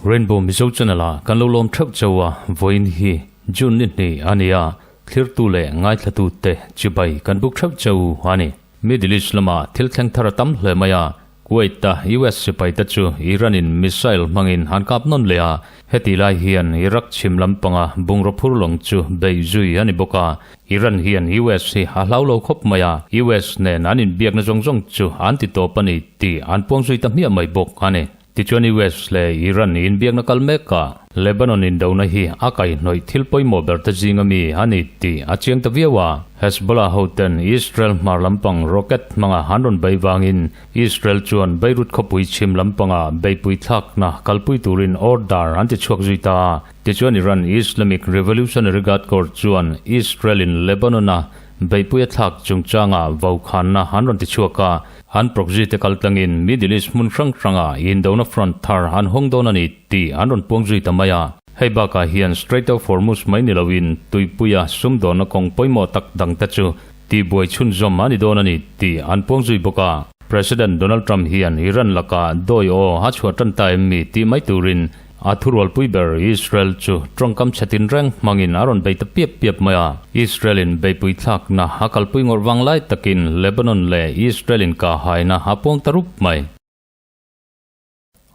Rainbow Mizo Channel ah kan lo lawm theuh cheu a, vawiin hi June ni hnih a ni a, thlirtu leh ngaithlatu te chibai kan buk theuh cheu a ni. Middle East lama thil thleng thar a tam hle mai a, Kuwait-a US sipai te chu Iran-in missile hmangin an kap nawn leh a, heti lai hian Iraq chhim lampanga bungraw phur lawng chu beih zui a ni bawk a. Iran hian US hi a hlau lo khawp mai a, US nen an inbiakna zawng zawng chu an ti tawp a ni tih an puang zui ta hmiah mai bawk a ni. Tichuan US leh Iran inbiakna kal mekah Lebanon indona hi a kaihhnawih thil pawimawh ber te zinga mi a ni tih a chiang ta viau a. Hezbollah hoten Israel hmar lampang rocket hmanga an rawn bei vangin Israel chuan Beirut khawpui chhim lampanga beipui thlakna kalpui turin order an ti chhuak zui ta a. Tichuan Iran Islamic Revolutionary Guard Corps chuan Israel-in Lebanon-a beipui a thlak chungchanga vokhanna an rawn ti chhuak a. An proxy te kal tlangin Middle East hmun hrang hranga indona front thar an hawng dawn a ni tih an rawn puang zui ta mai a. Hei bakah hian Strait of Hormuz mai ni loin tuipuia sumdawnna kawng pawimawh tak dangte chu tihbuai chhunzawm a ni dawn a ni tih an puang zui bawk a. President Donald Trump hian Iran lakah dawi aw a chhuah tan ta em mi tih mai turin A thurualpui ber Israel chu tawngkam chhe tinreng hmangin a rawn bei ta piap piap mai a. Israel-in beipui thlakna a kalpui ngawrh vang lai takin Lebanon leh Israel-in kahhaina a puang ta rup mai.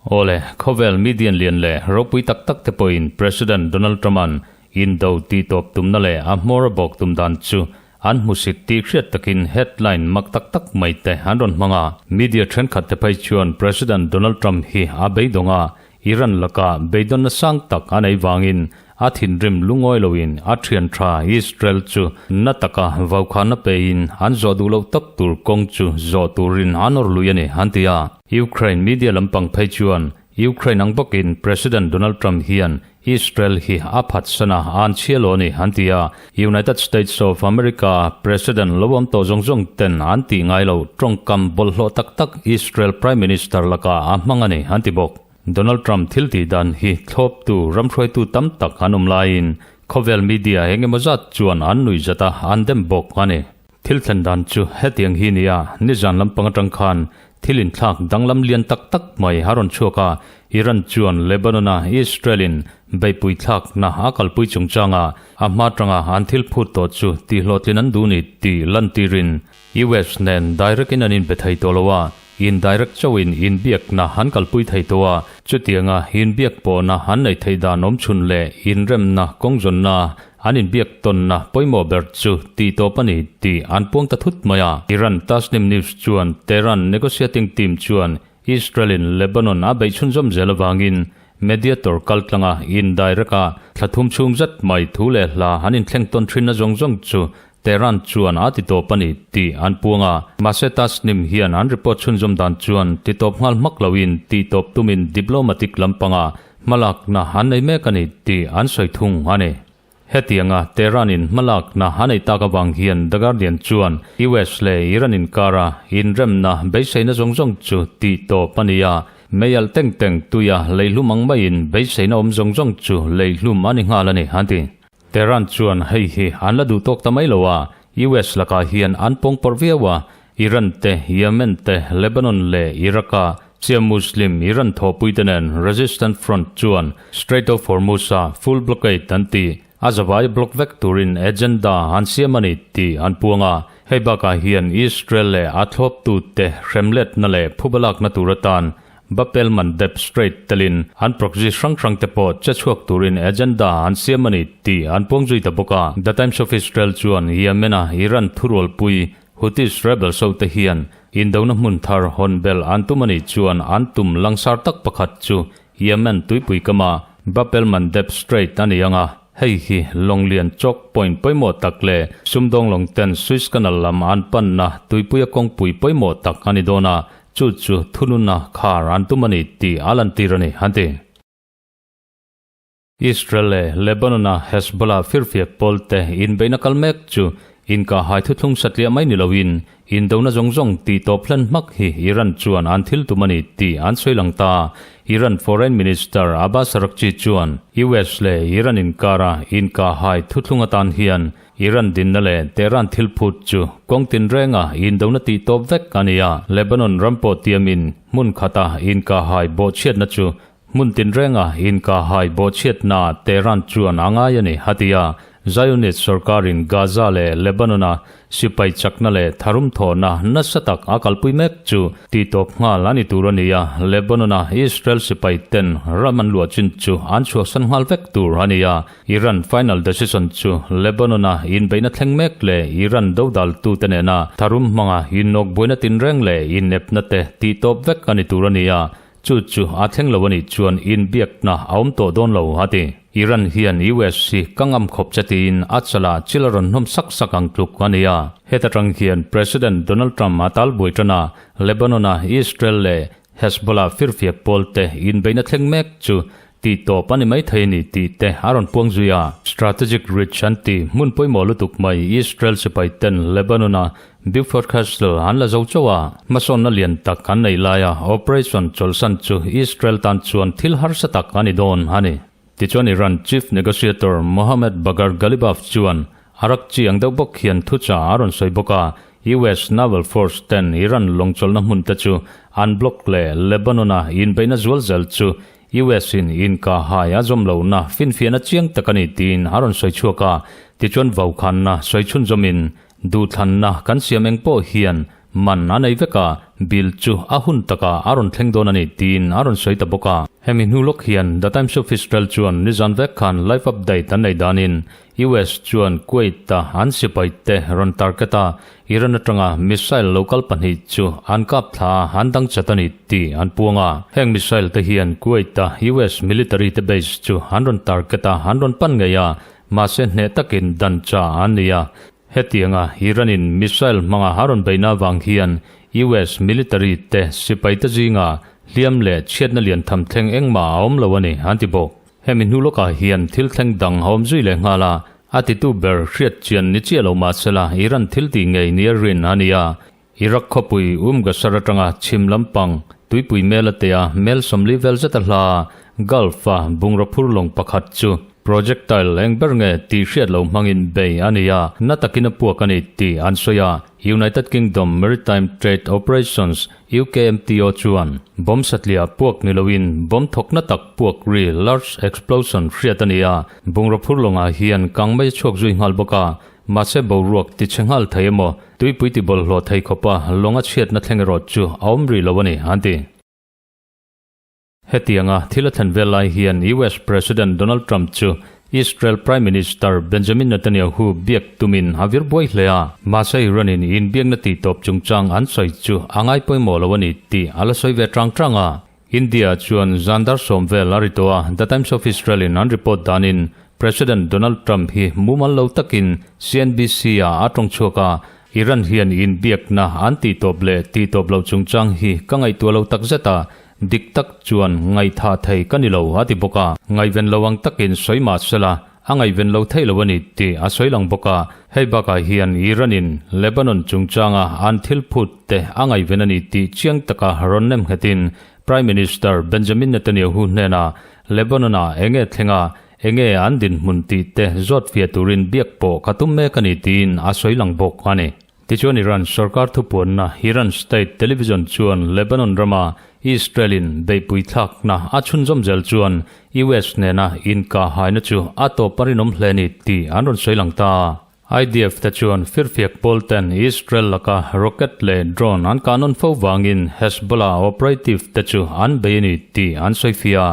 Awle, khawvel median lian leh ropui tak tak te pawhin President Donald Trump-a'n indo tihtawp tumna leh a hmawr a bawk tum dan chu an hmusit tih hriat takin headline mak tak tak mai te an rawn hmang a. Media thenkhat te phei chuan President Donald Trump hi a beidawng a, Iran lakah beidawnna sang tak a nei vangin a thinrim lungawi loin a thian tha Israel chu na taka vaukhana pein an zawh duh loh tak tur kawng chu zawh turin an awr lui a ni, an ti a. Ukraine media lampang phei chuan Ukraine ang bawkin President Donald Trump hian Israel hi a phatsan a, an chhia lo a ni, an ti a. United States of America President lo awm tawh zawng zawng ten an tih ngai lo tawngkam bawlhhlawh tak tak Israel Prime Minister lakah a hmang a ni, an ti bawk. Donald Trump thil tih dan hi thlawptu ramhruaitu tam tak an awm laiin khawvel media eng emaw zat chuan an nuih zat a, an dem bawk a ni. Thil thlen dan chu hetiang hi nia, nizan lampang atang khan thil inthlak danglam lian tak tak mai a rawn chhuak a, Iran chuan Lebanon-a Israel-in beihpui thlakna a kalpui chungchanga a hma tanga an thil phut tawh chu tihhlawhtlin an duh ni tih lantirin US nen direct-in an inbe thei tawh lo a, indirect chauhin inbiakna an kalpui thei tawh a, chutianga inbiak pawhna an neih theih dan awmchhun leh inremna kawngzawnna An inbiak tawnna pawimawh ber chu tih tawp a ni tih an puang ta thut mai a. Iran Tasnim News chuan Tehran negotiating team chuan Israel-in Lebanon a beih chhunzawm zel avangin mediator kaltlanga indirect a thla thum chhung zet mai thu leh hla an inthleng tawn thinna zawng zawng chu Tehran chuan a ti tawp a ni tih an puang a. Mahse Tasnim hian an report chhunzawm dan chuan ti tawp nghal hmak loin tih tawp tumin diplomatic lampanga Hmalakna an nei mek a ni tih an sawi thung a ni. Hetianga Tehran-in hmalakna a neih tak avang hian The Guardian chuan US leh Iran inkara inremna beiseina zawng zawng chu tih tawp a ni a, mei alh teng teng tuia leihlum ang maiin beiseina awm zawng zawng chu leihlum a ni nghal a ni, an ti. Tehran chuan hei hi an la duh tawk ta mai lo a, US lakah hian an pawngpawrh viau a, Iran te, Yemen te, Lebanon leh Iraq-a Shia Muslim Iran thawhpuite nen Resistance Front chuan Strait of Hormuz-a full blockade an ti a zavai block vek turin agenda an siam a ni tih an puang a. Hei bakah hian Israel leh a thlawptute hremletna leh phubalakna tur atan Bab el Mandeb Strait telin an proxy hrang hrang te pawh che chhuak turin agenda an siam a ni tih an puang zui ta bawk a. The Times of Israel chuan Yemen-a Iran thurualpui Houthis rebels ho te hian indona hmun thar hawn bel an tum a nih chuan an tum langsar tak pakhat chu Yemen tuipui kama Bab el Mandeb Strait a ni ang a, hei hi lawnglian choke point pawimawh tak leh sumdawng lawng ten Suez Canal lam an panna tuipuia kawngpui pawimawh tak a ni dawn a, Chu chu thununa khar an tum a ni tih a lantir a ni, an ti. Israel leh Lebanon-a Hezbollah firfiak pawlte inbeihna kal mek chu Inkahhai thuthlung satliah mai ni loin Indona zawng zawng tih tawp hlan hmak hi Iran chuan an thil tum a ni tih an sawi lang ta. Iran Foreign Minister Abbas Araghchi chuan US leh Iran inkara inkahhai thuthlung atan hian Iran dinna leh Tehran thil phut chu kawng tinrenga indona tih tawp vek a ni a. Lebanon ram pawh tiamin hmun khata inkahhai bawhchhiatna chu Hmun tinrenga inkahhai bawhchhiatnaah Tehran chuan a ngai a ni, a ti a. Zionist sorkarin Gaza leh Lebanon-a sipai chakna leh tharum thawhna nasa tak a kalpui mek chu tihtawp nghal a ni tur a ni a, Lebanon-a Israel sipai ten ram an luah chin chu an chhuahsan nghal vek tur a ni a. Iran final decision chu Lebanon-a inbeihna thleng mek leh Iran dodaltute nena tharum hmanga innawk buaina tinreng leh innepna te tihtawp vek a ni tur a ni a. Chu chu a thleng lo a nih chuan inbiakna a awm tawh dawn lo, a ti. Iran hian US hi ka ngam khawp che tiin a chalah chil a rawn hnawm sak sak ang tluk a ni a. Heta tang hian President Donald Trump a tal buai tan a, Lebanon-a Israel leh Hezbollah firfiak pawl te inbeihna thleng mek chu tih tawp a ni mai thei a ni tih te a rawn puang zui a. Strategic Ridge an ti hmun pawimawh lutuk mai Israel sipai ten Lebanon-a Beaufort Castle an la zo chauh a, hmasawnna lian tak an neih laia operation chawlhsan chu Israel tan chuan thil harsa tak a ni dawn a ni. Tichuan Iran Chief Negotiator Mohammad Bagher Ghalibaf chuan Araghchi ang deuh bawk hian thuchah a rawn sawi bawk a, US Naval Force ten Iran lawngchawlhna hmun te chu an block leh Lebanon-a inbeihna zual zel chu US in inkahhai a zawm lohna finfiahna chiang tak a ni tiin a rawn sawi chhuak a, tichuan vaukhanna sawi chhunzawmin duhthlanna kan siam eng pawh hian man a nei vek a, bill chu a hun takah a rawn thleng dawn a ni tiin a rawn sawi ta bawk a. Hemi hnu lawk hian The Times of Israel chuan nizan vek khan live update an nei danin US chuan Kuwait-a an sipaite rawn target a, Iran atanga missile lo kal pahnih chu an kap thla a, an dang chat a ni tih an puang a. Heng missile te hian Kuwait-a US military te base chu an rawn target a, an rawn pan ngei a, mahse hneh takin dan cha an ni a. Hetianga Iran-in missile hmanga a rawn beihna avang hian US military te sipaite zinga hliam leh chhiatna lian tham thleng engmah a awm lo a ni, an ti bawk. Hemi hnu lawkah hian thil thleng dang a awm zui leh nghal a, a titu ber hriat chian ni chiah lo mahsela Iran thil tih ngei nia rin a ni a. Iraq khawpui Umgasar atanga chhim lampang tuipui mel a tea mel 40 vel zet a hla Gulf-a bungraw phur lawng pakhat chu projectile eng ber nge tih hriat lo hmangin bei a ni a, na takin a puak a ni tih an sawi a. United Kingdom Maritime Trade Operations UKMTO chuan bomb satliah puak ni loin bomb thawkna tak puak ri large explosion hriat a ni a, bungraw phur lawngah hian kang mai a chhuak zui nghal bawk a, mahse boruak ti chhe nghal thei emaw tuipui ti bawlhhlawh thei khawpa lawnga chhiatna thleng erawh chu a awm rih lo a ni, an ti. Hetianga thil a thlen vel lai hian US President Donald Trump chu Israel Prime Minister Benjamin Netanyahu biak tumin a vir buai hle a. Mahse Iran-in inbiakna tihtawp chungchang an sawi chu a ngai pawimawh lo a ni tih a la sawi ve tang tang a. India chuan zan dar sawm vel a ri tawh a, The Times of Israel-in an report danin President Donald Trump hi mumal lo takin CNBC-ah a tawng chhuak a, Iran hian inbiakna an tihtawp leh tihtawp loh chungchang hi ka ngaihtuah lo takzet a, Dik tak chuan ngaihthah thei ka ni lo a ti bawk a, ngaihven lo ang takin sawi mah sela a ngaihven lo theih lo a ni tih a sawi lang bawk a. Hei bakah hian Iran-in Lebanon chungchanga an thil phut te a ngaihven a ni tih chiang taka rawn nem nghetin Prime Minister Benjamin Netanyahu hnenah Lebanon-ah enge thlenga enge an dinhmun tih te zawt fiah turin biak pawh ka tum mek a ni tiin a sawi lang bawk a ni. Tichuan Iran sorkar thupuanna Iran State Television chuan Lebanon rama Israel-in beihpui thlakna a chhunzawm zel chuan US nena inkahhaina chu a tawp a rinawm hle ni tih an rawn sawi lang ta. IDF te chuan firfiak pawl ten Israel laka rocket leh drone an kah nawn fo vangin Hezbollah operative te chu an bei a ni tih an sawi fia.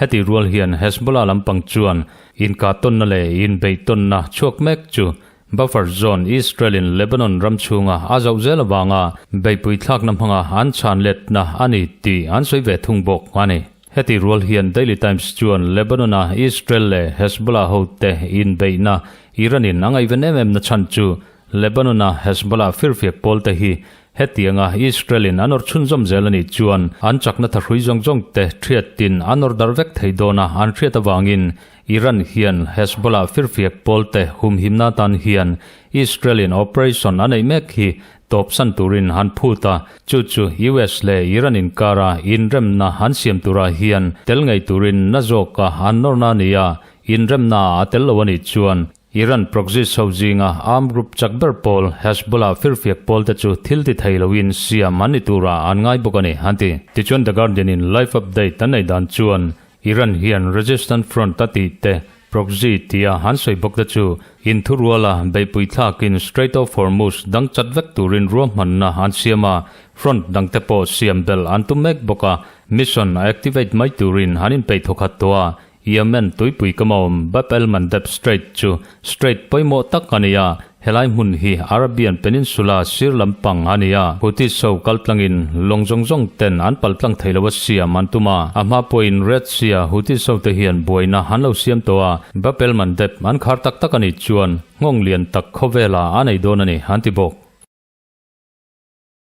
Heti rual hian Hezbollah lampang chuan inkah tawnna leh inbeih tawnna chhuak mek chu Buffer zone Israel-in Lebanon ram chhunga a zoh zel avanga beihpui thlakna hmanga an chhan letna a ni tih an sawi ve thung bawk a ni. Heti rual hian Daily Times chuan Lebanon-a Israel leh Hezbollah hote inbeihna Iran-in a ngaihven em em na chhan chu Lebanon-a Hezbollah firfiak pawlte hi Hetianga Israel-in an awr chhunzawm zel a nih chuan an chakna thahrui zawng zawng te thiatin an awr darh vek thei dawn a an hriat avangin Iran hian Hezbollah firfiak pawl te humhimna atan hian Israel-in operation a neih mek hi tawpsan turin han phut a, chu chu US leh Iran inkara inremna an siam turah hian tel ngei turin na zawka an nawrna a ni a, inremna a tel lo a nih chuan Iran proxies ho zinga armed group chak ber pawl Hezbollah firfiak pawl te chu thil ti thei loin siam an ni turah an ngai bawk a ni, an ti. Tichuan The Guardian in live update an nei dan chuan Iran hian Resistance Front a tih te proxy tia an sawi bawk te chu inthuruala beihpui thlakin Strait of Hormuz dang chat vek turin ruahmanna an siam a, front dang te pawh siam belh an tum mek bawk a, mission a activate mai turin an inpeih thawkhat tawh a. Yemen tuipui ka mawm Bab el Mandeb Strait chu strait pawimawh tak a ni a, helai hmun hi Arabian Peninsula sir lampang a ni a, Houthis ho kaltlangin lawng zawng zawng ten an paltlang thei lo a siam an tum a, a hma pawhin Red Sea Houthis ho te hian buaina an lo siam tawh a, Bab el Mandeb an khar tak tak a nih chuan nghawng lian tak khawvelah a nei dawn a ni an ti bawk.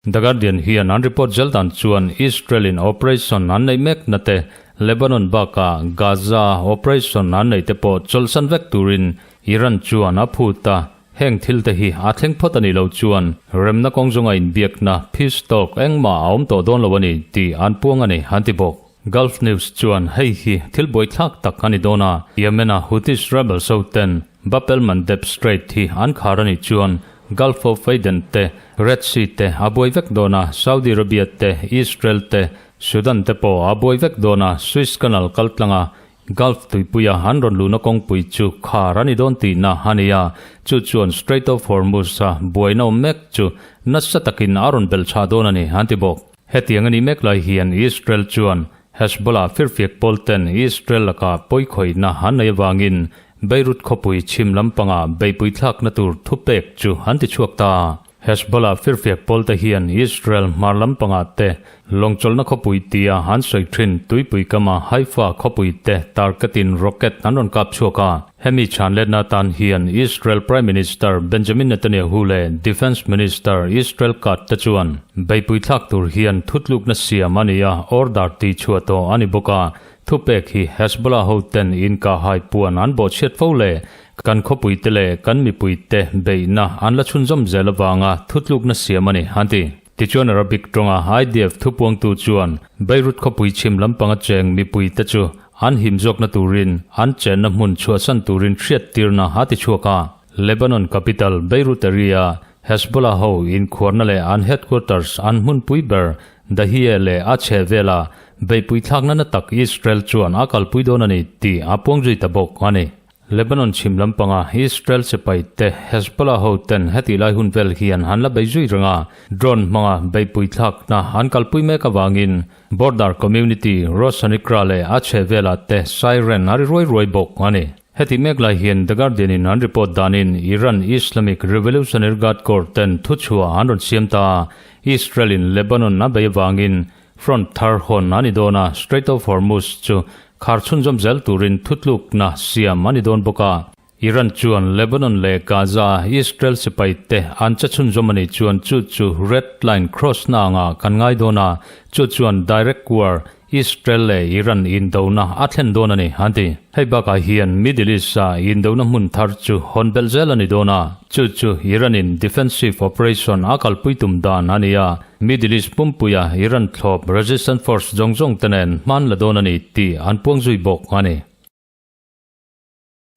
The Guardian hian an report zel dan chuan Israel-in operation an neih mek na te, Lebanon bakah Gaza operation an neih te pawh chawlhsan vek turin Iran chuan a phut a, heng thil te hi a thleng phawt a nih loh chuan remna kawng zawnga inbiakna, peace talk, engmah a awm tawh dawn lo a ni tih an puang a ni, an ti bawk. Gulf News chuan hei hi thil buaithlak tak a ni dawn a, Yemen-a Houthis rebels ho ten Bab el Mandeb Strait hi an khar a nih chuan Gulf of Aden te, Red Sea te a buai vek dawn a, Saudi Arabia te, Israel te, Sudan te pawh a buai vek dawn a, Suez Canal kal tlanga Gulf tuipuia an rawn luhna kawngpui chu khar a ni dawn tihna a ni a, chu chuan Strait of Hormuz-a buaina awm mek chu nasa takin a rawn belhchhah dawn a ni, an ti bawk. Hetiang a nih mek lai hian Israel chuan Hezbollah firfiak pawl ten Israel lakah pawikhawihna an nei avangin Beirut khawpui chhim lampanga beihpui thlakna tur thupek chu an ti chhuak ta. Hezbollah firfiak pawl te hian Israel hmar lampangah te lawngchawlhna khawpui tia an sawi thin tuipui kama Haifa khawpui te targetin rocket an rawn kap chhuak a. Hemi chhanletna atan hian Israel Prime Minister Benjamin Netanyahu leh Defence Minister Israel Katz te chuan beihpui thlak tur hian thutlukna siam a ni a, order tih chhuah tawh a ni bawk a. Thupek hi Hezbollah hoten inkahhai puan an bawhchhiat fo leh kan khawpuite leh kan mipuite beihna an la chhunzawm zel avanga thutlukna siam a ni, an ti. Tichuan Arabic tawnga IDF thupuangtu chuan Beirut khawpui chhim lampanga cheng mipuite chu an him zawkna turin an chenna hmun chhuahsan turin hriattirna a ti chhuak a. Lebanon capital Beirut area Hezbollah ho inkhuarna leh an headquarters an hmunpui ber Dahieh leh a chheh vela beihpui thlakna na tak Israel chuan a kalpui dawn a ni tih a puang zui ta bawk a ni. Lebanon chhim lampanga Israel sipai te Hezbollah ho ten hetih lai hun vel hian an la bei zui reng a, drone hmanga beihpui thlakna an kalpui mek avangin border community Rosh Hanikra leh a chheh velah te siren a ri ruai ruai bawk a ni. Hetih mek lai hian The Guardian in an report danin Iran Islamic Revolutionary Guard Corps ten thuchhuah an rawn siam ta a, Israel in Lebanon a bei avangin front thar hawn a ni dawn a, Strait of Hormuz chu khar chhunzawm zel turin thutlukna siam a ni dawn bawk a. Iran chuan Lebanon leh Gaza Israel sipai te an che chhunzawm a nih chuan chu chu red line cross na anga kan ngai dawn a, chu chuan direct war Israel leh Iran indona a thlen dawn a ni, an ti. Hei bakah hian Middle East-a indona hmun thar chu hawn belh zel a ni dawn a, chu chu Iran-in defensive operation a kalpui tum dan a ni a, Middle East pumpuia Iran thlawp resistance force zawng zawng te nen hman la dawn a ni tih an puang zui bawk a ni.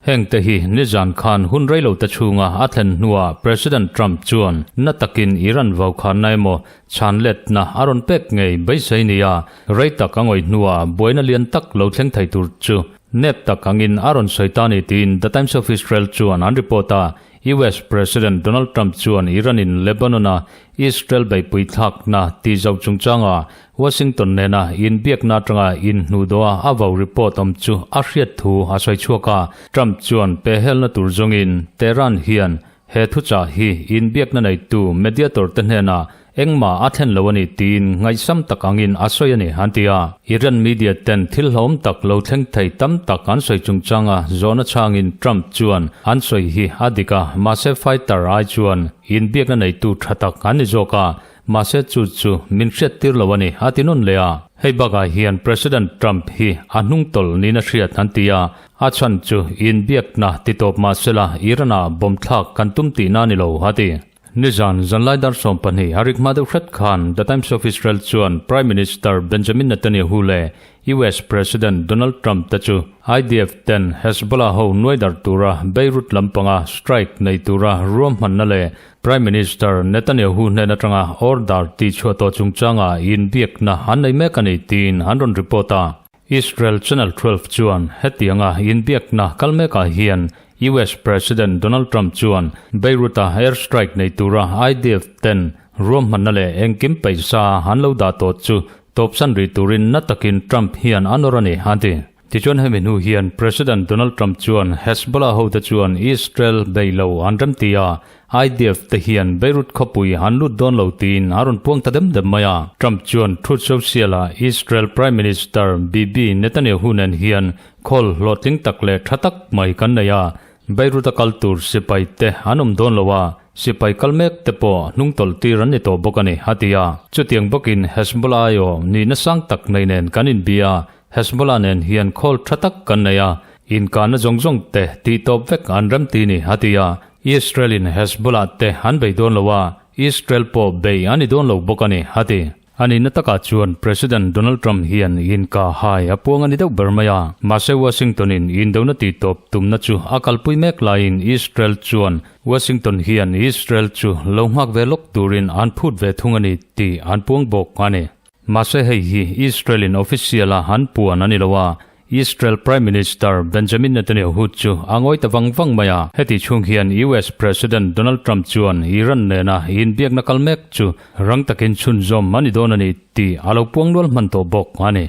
Heng te hi nizan khan hun reilo te chhunga a thlen hnuah President Trump chuan na takin Iran vaukhanna emaw chhanletna a rawn pek ngei beisei nia rei tak a ngawih hnuah buaina lian tak lo thleng thei tur chu nep tak angin a rawn sawi ta ni tiin The Times of Israel chuan an report a. US President Donald Trump chuan Iran-in Lebanon-a Israel beihpui thlakna tih zo chungchanga Washington nena inbiakna atanga inhnuhdawha a vo report awm chu a hriat thu a sawi chhuak a. Trump chuan pehhelna tur zawngin Tehran hian he thuchah hi inbiakna neitu mediator te hnenah engmah a thlen lo a ni tiin ngaihsam tak angin a sawi a ni, an ti a. Iran media ten thil hlawm tak lo thleng thei tam tak an sawi chungchanga zawhna chhangin Trump chuan an sawi hi a dik a, mahse fighter ai chuan inbiakna neitu tha tak an ni zawk a. Mahse chu chu min hriattir lo a ni, a ti nawn leh a. Hei bakah hian President Trump hi a hnungtawlh niin a hriat an ti a, a chhan chu inbiakna titawp mahsela Iran-ah bomb thlak kan tum tihna a ni lo, a ti. Nizan zanlai dar 12 a rik hma deuh hret khan The Times of Israel chuan Prime Minister Benjamin Netanyahu leh US President Donald Trump te chu IDF ten Hezbollah ho nuaidar tura Beirut lampanga strike nei tura ruahmanna leh Prime Minister Netanyahu hnen atanga order tihchhuah tawh chungchanga inbiakna an nei mek a ni tiin an rawn report a. Israel Channel 12 chuan hetianga inbiakna kal mekah hian US President Donald Trump chuan Beirut-a air strike nei tura IDF ten ruahmanna leh engkim paisa an lo dah tawh chu tawpsan rih turin na takin Trump hian a nawr a ni, a ti. Tichuan hemi hnu hian President Donald Trump chuan Hezbollah hote chuan Israel bei lo an rem ti a, IDF te hian Beirut khawpui an lut dawn lo tiin a rawn puang ta dem dem mai a. Trump chuan Truth Social-ah Israel Prime Minister Bibi Netanyahu nen hian call hlawhtling tak leh tha tak mai kan nei a, Beirut-a kal tur sipai te an awm dawn lo a, sipai kal mek te pawh hnungtawlh tir an ni tawh bawk a ni, a ti a. Chutiang bawkin Hezbollah aiawh nihna sang tak nei nen kan inbia a, Hezbollah nen hian khawl tha tak kan nei a, inkahna zawng zawng te tih tawp vek an rem ti ni, a ti a. Israel in Hezbollah te an bei dawn lo a, Israel pawh bei a ni dawn lo bawk a ni, a ti. A nihna takah chuan President Donald Trump hian inkah hai a puang a ni deuh ber mai a. Mahse Washington in indona tih tawp tumna chu a kalpui mek laiin Israel chuan Washington hian Israel chu lo nghak ve lawk turin an phut ve thung a ni tih an puang bawk a ni. Mahse hei hi Israel in official a an puan a ni lo a, Israel Prime Minister Benjamin Netanyahu chu a ngawi ta vang vang mai a. Heti chhung hian US President Donald Trump chuan Iran nena inbiakna kal mek chu rang takin chhunzawm a ni dawn a ni tih a lo puang nual hman tawh bawk a ni.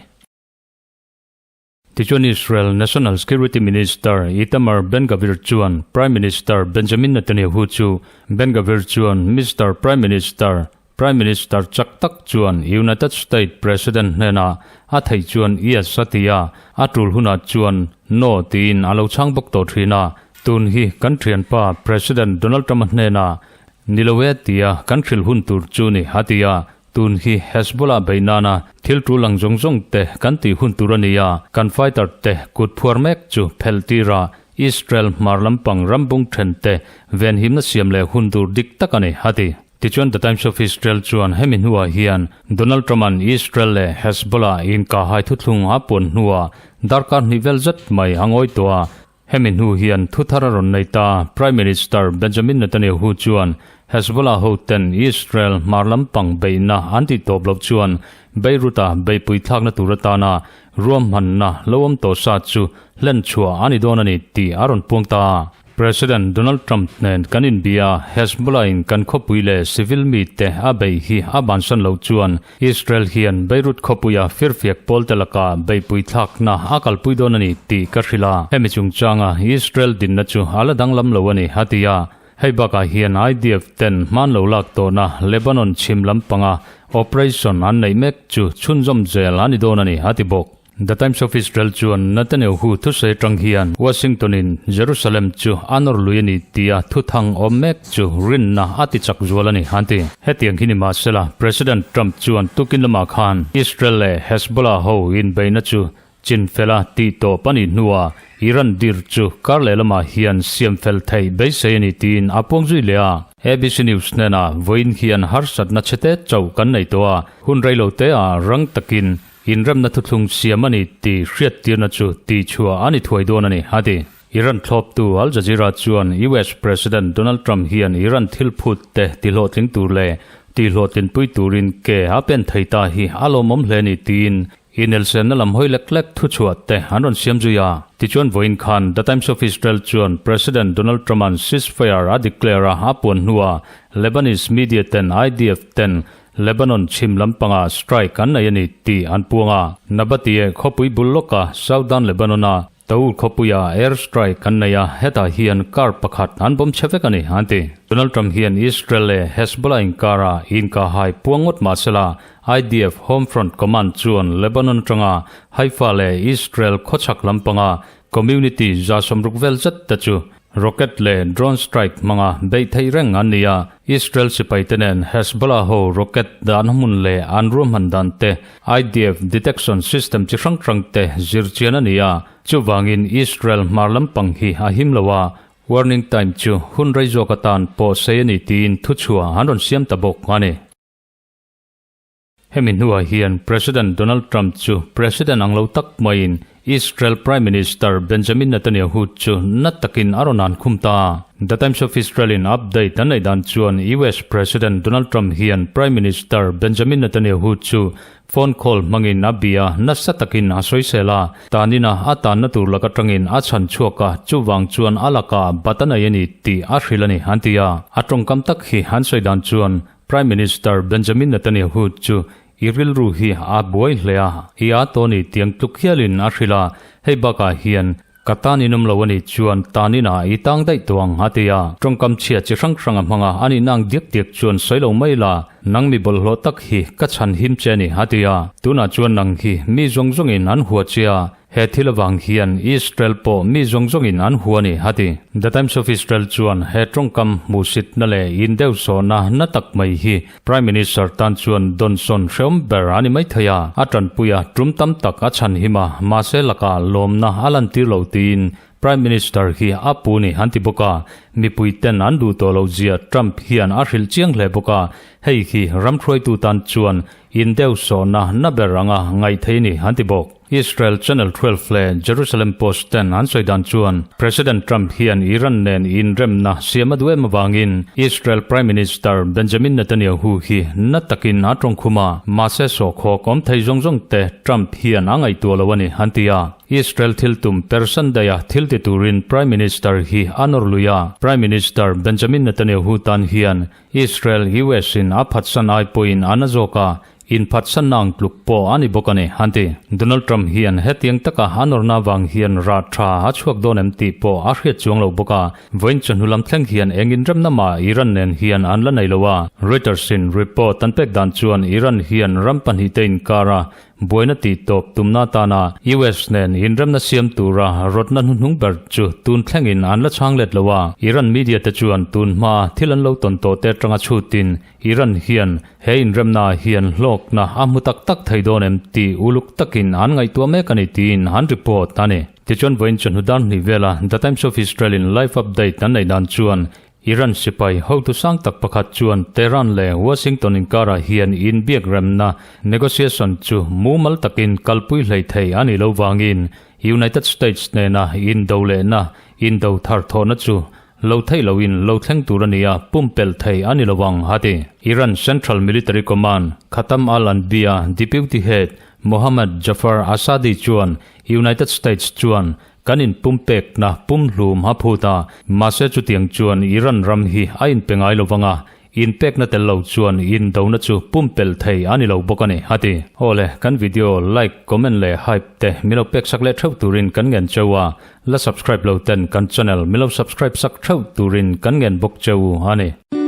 Tichuan Israel National Security Minister Itamar Ben-Gvir chuan Prime Minister Benjamin Netanyahu chu Ben-Gvir chuan Mister Prime Minister, Prime Minister chak tak chuan United States President hnenah a theih chuan Yes a ti a, a tul hunah chuan No tiin a lo chhang bawk tawh thin a. Tun hi kan thianpa President Donald Trump-a hnenah ni lo e tia kan hrilh hun tur chu ni a ti a. Tun hi Hezbollah beih nana thil tul ang zawng zawng te kan tih hun tur a ni a, kan fighter te kut phuar mek chu phelh tir a, Israel hmar lampang rambung then te venhimna siam leh hun tur dik tak a ni, a ti. Tichuan The Times of Israel chuan hemi hnuah hian Donald Trump-a'n Israel leh Hezbollah inkahhai thuthlung a puan hnuah darkar hnih vel zet mai a ngawi tawh a, Hemi hnu hian thuthar a rawn nei ta. Prime Minister Benjamin Netanyahu chuan Hezbollah hoten Israel hmar lampang beihna an tih tawp loh chuan Beirut-a beihpui thlakna tur atana ruahmanna lo awm tawh sa chu hlen chhuah a ni dawn a ni tih a rawn puang ta. President Donald Trump nen kan inbia Hezbollah-in kan khawpui leh civil mite a beih hi a bansan loh chuan Israel hian Beirut khawpuia firfiak pawlte laka beihpui thlakna a kalpui dawn a ni tih ka hrilh a, hemi chungchanga Israel dinna chu a la danglam lo a ni, a ti a. Hei bakah hian IDF ten hman lo lak tawhna Lebanon chhim lampanga operation an neih mek chu chhunzawm zel a ni dawn a ni, a ti bawk. The Times of Israel chuan Netanyahu thusawi atang hian Washington-in Jerusalem chu a nawr lui a ni tia thuthang awm mek chu rinna a ti chak zual a ni, an ti. Hetiang hi ni mahsela, President Trump chuan tukin lamah khan Israel leh Hezbollah ho inbeihna chu chinfela tih tawp a nih hnuah Iran dir chu kar leh lamah hian siam fel theih beisei a ni tiin a puang zui leh a. ABC News hnenah vawiin hian harsatna chhete chauh kan nei tawh a, hun reilote ah rang takin Inremna thuthlung siam a ni tih hriattirna chu tihchhuah a ni thuai dawn a ni, a ti. Iran thlawptu Al Jazeera chuan US President Donald Trump hian Iran thil phut te tihlawhtling tur leh tihhlawhtlinpui turin ke a pen thei ta hi a lawmawm hle a ni tiin inelsenna lam hawi lek lek thuchhuah te an rawn siam zui a. Tichuan vawiin khan The Times of Israel chuan President Donald Trump-a'n ceasefire a declare a a puan hnuah Lebanese media ten IDF ten Lebanon chhim lampangah strike an nei a ni tih an puang a. Nabatieh khawpui bul lawka Southern Lebanon-a Taur khawpuia air strike an nei a, hetah hian car pakhat an bawm chhe vek a ni, an ti. Donald Trump hian Israel leh Hezbollah inkarah inkahhai puang ngawt mah sela, IDF Home Front Command chuan Lebanon atanga Haifa leh Israel khawchhak lampanga community 60 vel zet te chu. Rocket leh drone strike hmanga beih theih reng an ni a, Israel sipaite nen Hezbollah ho rocket dahna hmun leh an ruahman dan te, IDF detection system chi hrang hrang te zir chian a ni a, chuvangin Israel hmar lampang hi a him lo a, warning time chu hun rei zawk atan pawh sei a ni tiin thuchhuah an rawn siam ta bawk a ni. Hemi hnuah hian President Donald Trump chu President ang lo tak maiin Israel Prime Minister Benjamin Netanyahu chu na takin a rawn an khum ta. The Times of Israel in update an neih dan chuan US President Donald Trump hian Prime Minister Benjamin Netanyahu chu phone call hmangin a bia nasa takin a sawisel a, tanina a tanna tur lak atangin a chhan chhuak a, chuvang chuan a lakah bat a nei a ni tih a hrilh a ni an ti a. A tawngkam tak hi an sawi dan chuan Prime Minister Benjamin Netanyahu chu i rilru hi a buai hle a, i a tawh ni tiang tluk hialin a hrilh a, hei bakah hian ka tan inawm lo a nih chuan tan inah i tang daih tawh ang a ti a. Tawngkam chhia chi hrang hrang a hmang a, a nihna ang diak diak chuan sawi lo mai la, nang mi bawlhhlawh tak hi ka chhan him che a ni a ti a. Tunah chuan nang hi mi zawng zawngin an hua che a, He thil avang hian Israel pawh mi zawng zawngin an hua a ni, a ti. The Times of Israel chuan he tawngkam hmuhsitna leh indeuhsawhna na tak mai hi Prime Minister tan chuan dawnsawn hreawm ber a ni mai thei a, a tanpui a, tum tam tak a chhan him a, mahse lakah lawmna a lantir lo tiin Prime Minister hi a pu ni an ti bawk a, mipui ten an duh tawh loh zia Trump hian a hrilh chiang hle bawk a, hei hi ram hruaitu tan chuan indeuhsawhna na ber anga ngaih thei ni an ti bawk. Israel Channel 12 leh Jerusalem Post ten an sawi dan chuan President Trump hian Iran nen inremna siam a duh em avangin Israel Prime Minister Benjamin Netanyahu hi na takin a tawngkhum a, mahse sawhkhawk awm thei zawng zawng te Trump hian a ngaihtuah lo a ni an ti a. Israel thil tum per Sunday-a thil ti turin Prime Minister hi a nawr lui a, Prime Minister Benjamin Netanyahu tan hian Israel US in a phatsan ai pawhin a na zawk a, Inphatsanna ang tluk pawh a ni bawk a ni, an ti. Donald Trump hian hetiang taka a nawrna avang hian rah tha a chhuak dawn em tih pawh a hriat chuang lo bawk a. Vawiin chawhnu lam thleng hian eng inremna mah Iran nen hian an la nei lo a. Reuters-in report an pek dan chuan Iran hian ram pahnihte inkara buaina tih tawp tumna atana US nen inremna siam tura rawtna hnuhnung ber chu tun thlengin an la chhang let lo a. Iran media te chuan tun hma thil an lo tawn tawh te atanga chhutin Iran hian he inremna hian hlawkna a hmu tak tak thei dawn em tih uluk takin an ngaihtuah mek a ni tiin an report a ni. Tichuan vawiin chawhnu dar hnih vela The Times of Israel in live update an neih dan chuan Iran sipai hotu sang tak pakhat chuan Tehran leh Washington inkarah hian inbiak remna negotiation chu mumal takin kalpui hlei thei a nih loh vangin United States nena indo lehna indo thar thawhna chu Lo theih loin lo thleng tur a ni a, pumpelh thei a ni lo ang, a ti. Iran Central Military Command, Khatam al-Anbiya Deputy Head Mohammad Jafar Asadi chuan United States chuan kan inpumpekna pumhlum a phut a, mahse chutiang chuan Iran ram hi a inpe ngai lo vang a, Inpekna tel lo chuan indona chu pumpelh thei a ni lo bawk a ni, a ti. Awle, kan video like, comment leh hype te min lo pek sak leh theuh turin kan ngen cheu a, la subscribe lo ten kan channel min lo subscribe sak theuh turin kan ngen bawk cheu a ni.